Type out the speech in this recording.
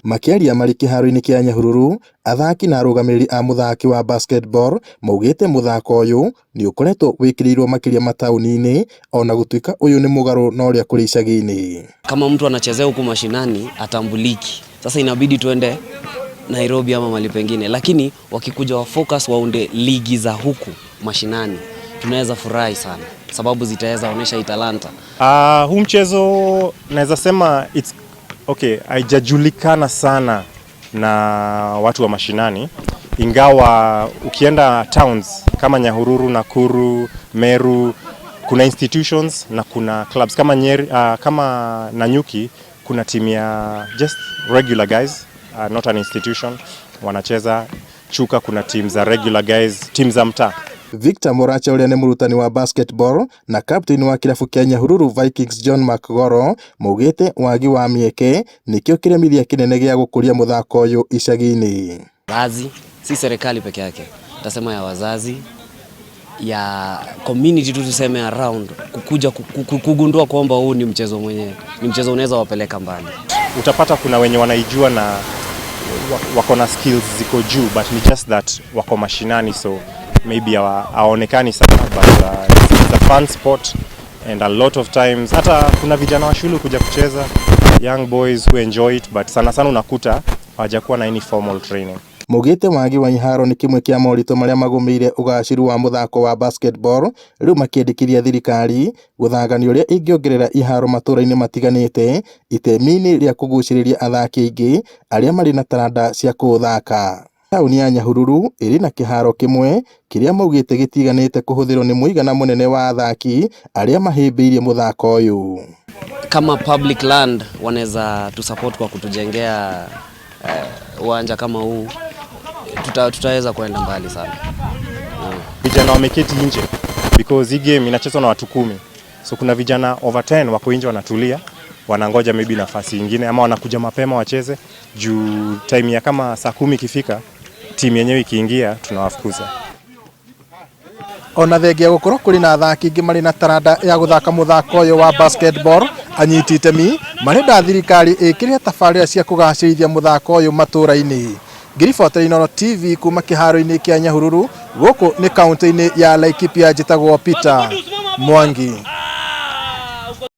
Makĩaria marĩ kĩharo-inĩ kĩa Nyahururu, athaki na arũgamĩrĩri a mũthaki wa basketball maugĩte mũthako ũyũ nĩ ũkoretwo wĩkĩrĩirwo makĩria mataũni-inĩ ona gũtuĩka ũyũ nĩ mũgarũ na ũrĩa kũrĩ icagi-inĩ. Kama mtu anachezea huku mashinani atambuliki. Sasa inabidi tuende Nairobi ama mahali pengine, lakini wakikuja wa focus waunde ligi za huku mashinani, tunaweza furahi sana sababu zitaweza onyesha hii talanta. Huu mchezo naweza sema it's okay, haijajulikana sana na watu wa mashinani, ingawa ukienda towns kama Nyahururu, Nakuru, Meru kuna institutions na kuna clubs kama Nyeri, kama Nanyuki kuna timu ya just regular guys, not an institution wanacheza. Chuka kuna team za regular guys, team za mtaa. Victor Moracha ũrĩa nĩ mũrutani wa basketball na captain wa kĩrabu kĩa Nyahururu Vikings John McGoro maugĩte wagi wa mĩeke nĩkĩo kĩremithia kĩnene gĩa gũkũria mũthako ũyũ icagi-inĩ. Wazazi, si serikali peke yake, tasema ya wazazi, ya community tu, tuseme around kukuja kugundua kwamba huu ni mchezo mwenyewe, ni mchezo unaweza wapeleka mbali. Utapata kuna wenye wanaijua na wako na skills ziko juu, but ni just that wako mashinani, so maybe hawaonekani sana, but it's a fun sport and a lot of times hata kuna vijana wa shule kuja kucheza, young boys who enjoy it, but sana sana unakuta hawajakuwa na any formal training. Maugĩte wagi wa iharo nĩ kĩmwe kĩa moritũ marĩa magũmĩire ũgacĩru wa mũthako wa basketball, rĩu makĩendekithia thirikari gũthangania ũrĩa ĩngĩongerera iharo matũra-inĩ matiganĩte itemi-inĩ rĩa kũgucĩrĩria athaki aingĩ arĩa marĩ na taranda cia kũũthaka. Taũni ya Nyahururu ĩrĩ na kĩharo kĩmwe kĩrĩa maugĩte gĩtiganĩte kũhũthĩrwo nĩ mũigana mũnene wa athaki arĩa mahĩmbĩirie mũthako ũyũ. Kama public land wanaweza tusupport kwa kutujengea uwanja kama huu, tutaweza kuenda mbali sana. Vijana wameketi nje because hii game inachezwa na watu 10, so kuna vijana over 10 wako nje wanatulia, wanangoja maybe nafasi ingine ama wanakuja mapema wacheze juu time ya kama saa 10 ikifika, timu yenyewe ikiingia, tunawafukuza. Ona thengia gũkorwo kũrĩ na athaki aingĩ marĩ na taranda ya gũthaka mũthako ũyũ wa basketball, anyiti itemi marenda thirikari ĩkĩre tabarĩra cia kũgacĩrithia mũthako ũyũ matũra-inĩ. Ngĩribotera Inooro TV kuma kĩharo-inĩ kĩa Nyahururu gũkũ nĩ kaunti-inĩ ya Laikipia, njĩtagwo Peter Mwangi.